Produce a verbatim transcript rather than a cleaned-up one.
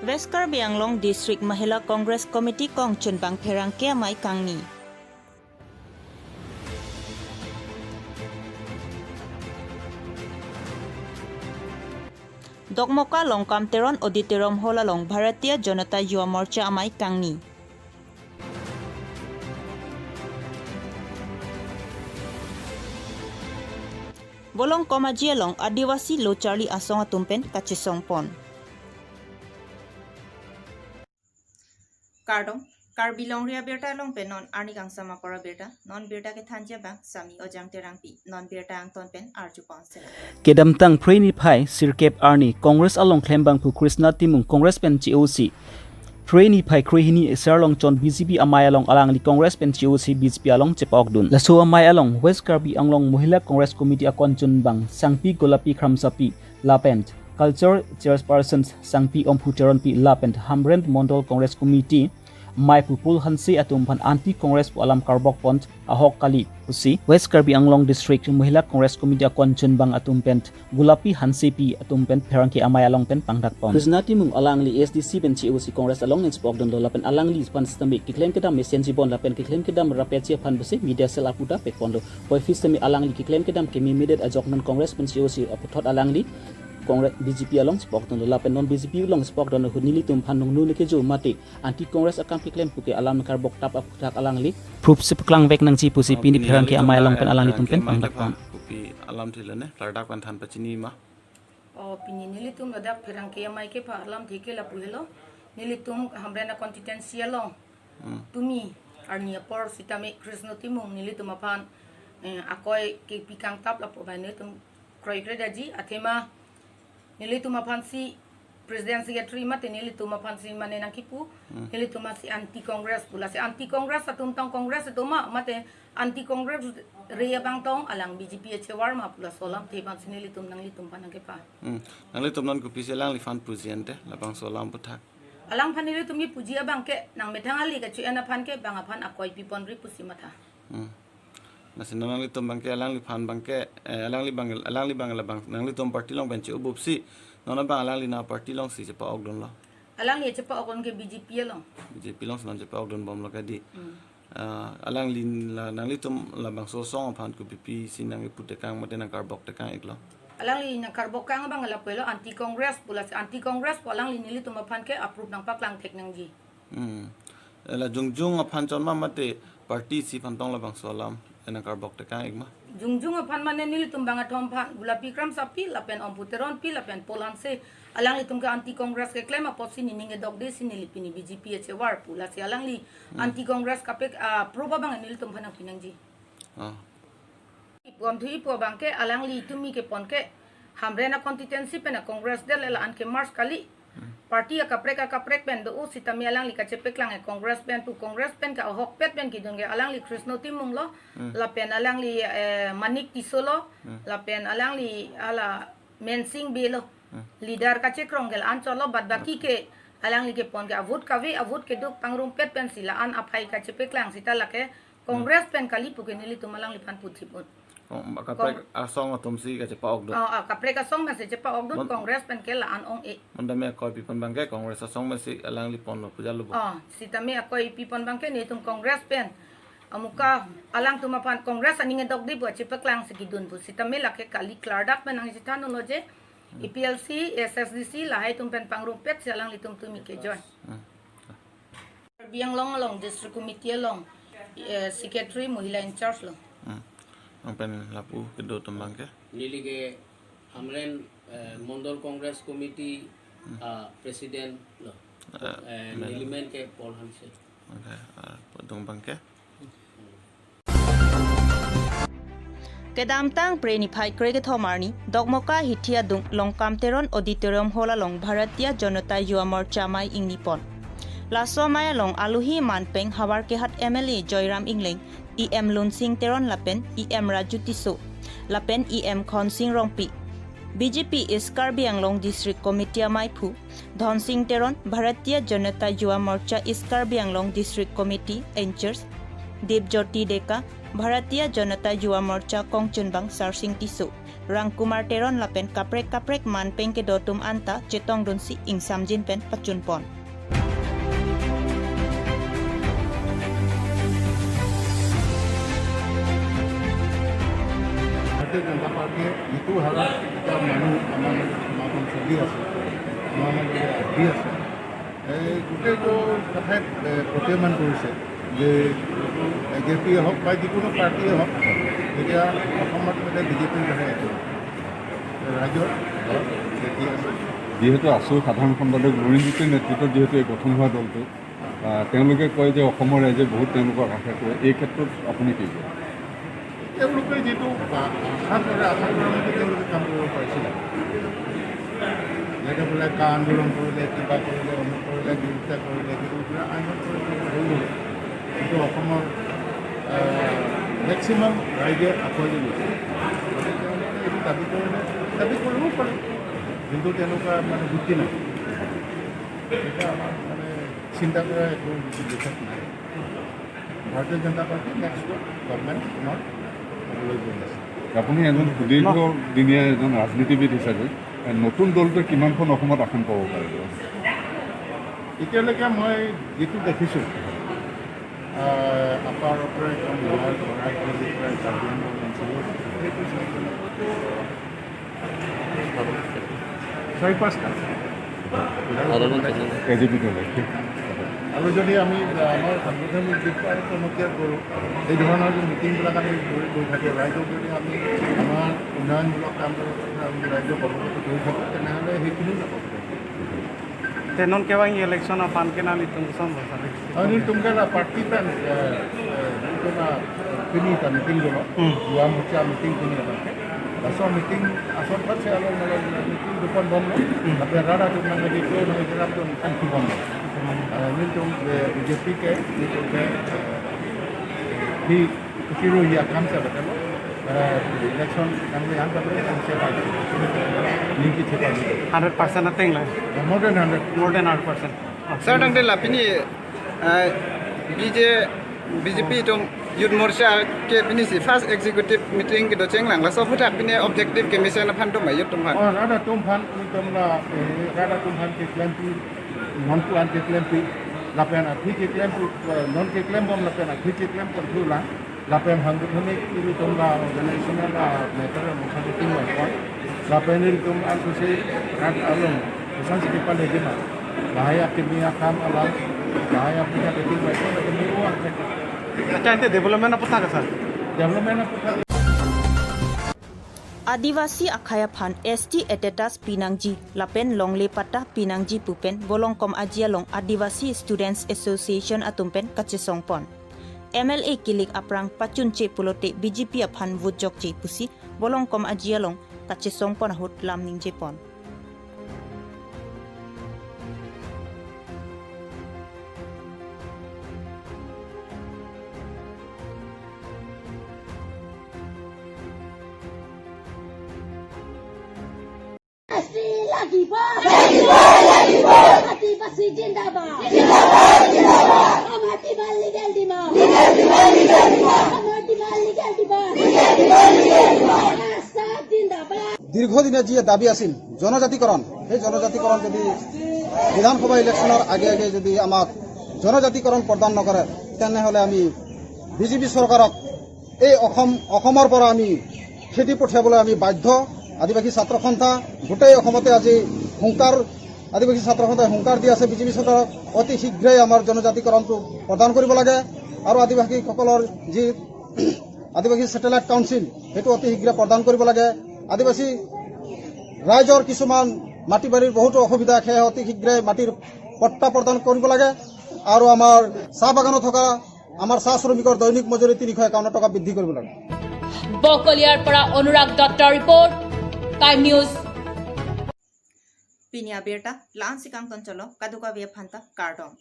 West Karbi Anglong District Mahila Congress Committee kongchunbang pherangke amei kangni. Dokmoka Longkam Teron Auditorium Hall along Bharatiya Janata Yuva Morcha amei kangni. Bolong Komaji along Adivasi Lo Charli Asong atum pen kachesongpon. Kardom, Karbi Longri Abirta along pen non arni kangsam apor abirta, non birta kethanji abang Sami Ojang Terangpi, non birta angton pen arjupon sela. Kedamtang Phre niphai sirkep arni Congress along klembangphu Krishna Timung Congress pen che-osi, Phre niphai krehini Sarlongchon B J P amei along alangli Congress pen che-osi B J P along chepa-okdun. Laso amei along West Karbi Anglong Mahila Congress Committee akongchunbang Sangpi Golapi Kramsapi lapen Culture Chairperson Sangpi Omphu Teronpi lapen Hamren Mondol Congress Committee meiphu Paul Hanse atum aphan anti Congress pu alam karbokpon ahok kali pusi West Karbi Anglong District Mahila Congress Committee akongchunbang atum pen Golapi Hansepi atum pen pherangke amei along pen pangdakpon. Krishna Timung alangli A S D C pen che-osi Congress along ning chepokdunlo lapen alangli aphan sitame keklem kedam mesenjipon lapen keklem kedam rapetji aphan pusi media cell aputa pekponlo. Puvoiphit sitame alangli keklem kedam kememedet ajok non Congress pen che-osi aputhot alangli Congress B J P along chepokdunlo lapen non B J P along chepokdun ahut nelitum aphan nungnu ne kejo mate anti Congress akam keklem puke alam karbok tap aputhak alangli proof si paklangvek nangji pusi pini pherangke amei along pen alanglitum pen pangdakpon. Kopi alam thilene, ladak pen than pachini ma. Oh, pini nelitum ladak pherangke amei kepha alamthe ke lapu helo. Nelitum Hamren a constituency along. Hmm. Tumi arni apor sitame Krishna Timung nelitum aphan, eh, akoi kepi kangtap lapu abang nelitum kroikre daji athema nelitum aphansi President Secretary mate nelitum aphansi mane nangkipu, hmm, nelitum aphansi anti Congress pu lasi anti Congress atum tong Congress atum ma mate anti Congress re abang tong alang B J P achevar ma pu laso alamthe abangsi nelitum nanglitum aphan nangkepha. Hmm. Nanglitum non kopisi alangliphan puji ante labangso alam aputhak? Alangphan nelitum kipuji abang ke nangmethang ali kachi-en aphan ke bang aphan akoi piponri pusi matha. Hmm. Lasi non nanglitum abang ke alangliphan abang ke, eh, alangli abang, alangli abang labang nanglitum party along pen che-o bupsi, non abang alangli na party alongsi chepa-okdunlo? Alangli chepa-okdun ke B J P along. B J P alongsi non chepa-okdunbomlo kadi. Hmm. Ah, alangli la nanglitum labangso asong aphan kopipisi nangkipu tekang mate nangkarbok tekang-iklo? Alangli nangkarbok kang abang lapu helo anti Congress pu lasi anti Congress pu alangli nelitum aphan ke a proof nangpaklang thek nangji. Hmm. Eh, la jongjong aphan chot ma mate party isi aphan tong labangso alam, eh, nangkarbok tekang-ik ma? Jongjong aphan mane nelitum bang athom aphan Golapi Kramsapi lapen Omphu Teronpi lapen Paul Hanse alanglitum ke anti Congress keklem apotsi nening kedokdesi neli pini B J P achevar pu lasi alangli, hmm, anti Congress kaprek, ah, proof abang nelitum aphan nangpi nangji. Ah. Ipu amthu ipu abang ke alangli tumi kepon ke Hamren a constituency pen a Congress det le la-an ke merge kali. Hmm. Party akaprek akaprek pen do-o sitame alangli kachepeklang e Congress pen pu Congress pen ke ahokpet pen kidun ke alangli Krishna Timung lo, hmm, lapen alangli, eh, Manik Tisso lo, hmm, lapen alangli hala Mensing Bey lo. Hmm. Leader kachekrong ke la-an chotlo, but baki, okay, ke alangli kepon ke a vote kave, a vote keduk pangrumpet pensi la-an aphai kachepeklang seta lake Congress pen kali puke nelitum alangliphan puthip un. Oh, kaprek asong atumsi kachepa-okdun. Oh, ah, kaprek asong pensi chepa-okdun, mon- Congress pen ke la-an ong-e. Bonta me akoi pipon abang ke Congress asong pensi alangli ponlo pu jalo bo. Oh, sitame akoi pipon abang ke nelitum Congress pen. Amuka alangtum aphan Congress aning kedokde pu chepaklangsi kidun pu. Sitame lake kali klardak pen nangchethan unlo je. A P H L C, A S D C, lahai atum pen pangrumpetsi alanglitum tumi ke join. Hmm. Karbi Anglong along District Committee along, eh, Secretary Mahila in charge lo. Hmm. Nang pen lapu kedo atum abang ke? Neli ke Hamren, eh, Mondol Congress Committee, hmm, ah, President lo. Eh, eh, men. Neli men ke Paul Hanse. Okay, ah, apo atum abang ke? Kedamtang Phre niphai krekethom arni, Dokmoka hithi adung Longkam Teron Auditorium Hall along Bharatiya Janata Yuva Morcha amei ingnipon. Laso amei along alohi manpeng Howraghat M L A Joyram Engleng, E M Lunsing Teron lapen E M Raju Tisso, lapen E M Khonsing Rongpi, B J P East Karbi Anglong District Committee ameiphu Dhonsing Teron, Bharatiya Janata Yuva Morcha East Karbi Anglong District Committee in-charge Debjyoti Deka, Bharatiya Janata Yuva Morcha kongchunbang Sarsing Tisso, Rangkumar Teron lapen kaprek kaprek manpeng kedo atum anta chetongdunsi ingsamjin pen pachunpon. ভাৰতীয় জনতা পাৰ্টীয়ে যিটো হাৰত এতিয়া মানুহ আমাৰ মাজত সমাগম চলি আছে, আমাৰ মাজত আহি আছে, এই গোটেইটো কথাই, এ, প্ৰতীয়মান কৰিছে যে বিজেপিয়ে হওক বা যিকোনো পাৰ্টীয়ে হওক, এতিয়া অসমত মানে বিজেপিৰ দৰে একো ৰাইজৰ ঘৰত বিজেপি আছে। যিহেতু আছুৰ সাধাৰণ সম্পাদক লুৰিণজ্যোতিৰ নেতৃত্বত যিহেতু এই গঠন হোৱা দলটো, আহ, তেওঁলোকে কয় যে অসমৰ ৰাইজে বহুত তেওঁলোকক আশা কৰে, এই ক্ষেত্ৰত আপুনি কি কয়? তেওঁলোকে যিটো বা-, আশা কৰে, আশা কৰা মতে তেওঁলোকে কাম কৰিব পাৰিছিলে। যেনে বোলে কা আন্দোলন কৰিলে, কিবা কৰিলে, অমুক কৰিলে, বিৰোধিতা কৰিলে, কিন্তু বোলে আইনত কৰিলে, হৈ গ'ল। কিন্তু অসমৰ, আহ, মেক্সিমাম ৰাইজে আঁকোৱালি লৈছে। গতিকে তেওঁলোকে এইটো দাবী কৰিলে, দাবী কৰিব পাৰে, কিন্তু তেনেকুৱা মানে যুক্তি নাই। এতিয়া আমাৰ মানে চিন্তা কৰা একো বিশেষ নাই। ভাৰতীয় জনতা পাৰ্টি নেক্সট গভৰ্ণমেণ্ট আমাৰ হ'বলৈ গৈ আছে। আপুনি এজন সুদীৰ্ঘ দিনীয়া এজন ৰাজনীতিবিদ হিচাপে, এ, নতুন দলটোৱে কিমানখন অসমত আসন পাব পাৰে? এতিয়ালৈকে মই যিটো দেখিছোঁ, আহ, আপাৰৰ পৰা একদম লোৱাৰ বৰাক ভেলীৰ পৰা কাৰ্বি আংলং অঞ্চলত, সেইটো চাই পেলাই চাৰি পাঁচটা। এ জি পি দলে। আৰু যদি আমি, আহ, আমাৰ সাংগঠনিক দিশটো আৰু টনকিয়াল কৰোঁ, এই ধৰণৰ যে মিটিংবিলাক আমি কৰি গৈ থাকোঁ, ৰাইজক যদি আমি আমাৰ উন্নয়নমূলক কামবোৰৰ কথা আমি ৰাইজক অৱগত কৰি থাকোঁ, তেনেহ'লে সেইখিনিও নাপাব। Te non kevang election aphan ke nanglitum koson bhai sir? Nanglitum ke la party pen, eh, eh, nanglitum la pini ta meeting dolo. Hmm. Yuva Morcha meeting pini ta. Laso meeting asonphan si along along meeting dopon bomlo. Hmm. Lapen rara atum nangkejor nangkecherap atum an thu bomlo. Hmm. Eh, nanglitum, eh, B J P ke, nanglitum ke, eh, di Kiro ya kam sa batalo. Eh, election kami yang kami yang saya pakai. Ini kita pakai. Hundred percent ateng la. More than hundred. More than hundred percent. Sir, tangte la pini, eh, B J, B J P atum Youth Morcha ke pini si first executive meeting kedo chenglang, laso aphuthak pini objective ke mission aphan atum youth atum aphan. Oh, rara atum aphan, atum la, eh, rara atum aphan keklempi, non pu an keklempi, lapen athi keklempi, eh, non keklem bom lapen athi keklem konthu lang. Lapen hangduk hini ilitum la organization la matter mukha meeting lo kon. Lapen ilitum an kusi rat along. Kusan siki pan lagi ma. Lahai akimi akam alam. Lahai akimi akimi lo kon. Lapen ini uang kan. Acha, ante development apa tak, sir? Development apa tak? Adivasi akhai aphan S T status pinangji lapen longle patta pinangji pu pen Volongkom Aji along Adivasi Students Association atum pen kachesongpon. M L A kilik aphrang pachunche pulote B J P aphan vote jokche pusi Volongkom Aji along kachesongpon ahut lam ningjepon. Adivasi lagiboi. Lagiboi, lagiboi. Adivasi zindabad. Zindabad, zindabad. Hamar demand legal demand. Legal demand, legal demand. Hamar demand legal demand. Legal demand, legal demand. Asa zindabad. দীৰ্ঘদিনীয়া যি দাবী আছিল জনজাতিকৰণ, সেই জনজাতিকৰণ যদি বিধানসভা ইলেকশ্যনৰ আগে আগে যদি আমাক জনজাতিকৰণ প্ৰদান নকৰে, তেনেহ'লে আমি বি জে পি চৰকাৰক এই অসম, অসমৰ পৰা আমি খেদি পঠিয়াবলৈ আমি বাধ্য। আদিবাসী ছাত্ৰ সন্থা গোটেই অসমতে আজি হুংকাৰ, আদিবাসী ছাত্ৰ সন্থাই হুংকাৰ দি আছে বি জে পি চৰকাৰক অতি শীঘ্ৰেই আমাৰ জনজাতিকৰণটো প্ৰদান কৰিব লাগে আৰু আদিবাসীসকলৰ যি আদিবাসী ছেটেলাইট কাউন্সিল, সেইটো অতি শীঘ্ৰে প্ৰদান কৰিব লাগে। আদিবাসী ৰাইজৰ কিছুমান মাটি বাৰীৰ বহুতো অসুবিধা, সেয়ে অতি শীঘ্ৰে মাটিৰ পট্টা প্ৰদান কৰিব লাগে আৰু আমাৰ চাহ বাগানত থকা আমাৰ চাহ শ্ৰমিকৰ দৈনিক মজুৰি তিনিশ একাৱন্ন টকা বৃদ্ধি কৰিব লাগে। বকলিয়াৰ পৰা অনুৰাগ দত্তৰ report, time news. Pini abirta la-an si kangton cholo, kadokave aphanta kardom.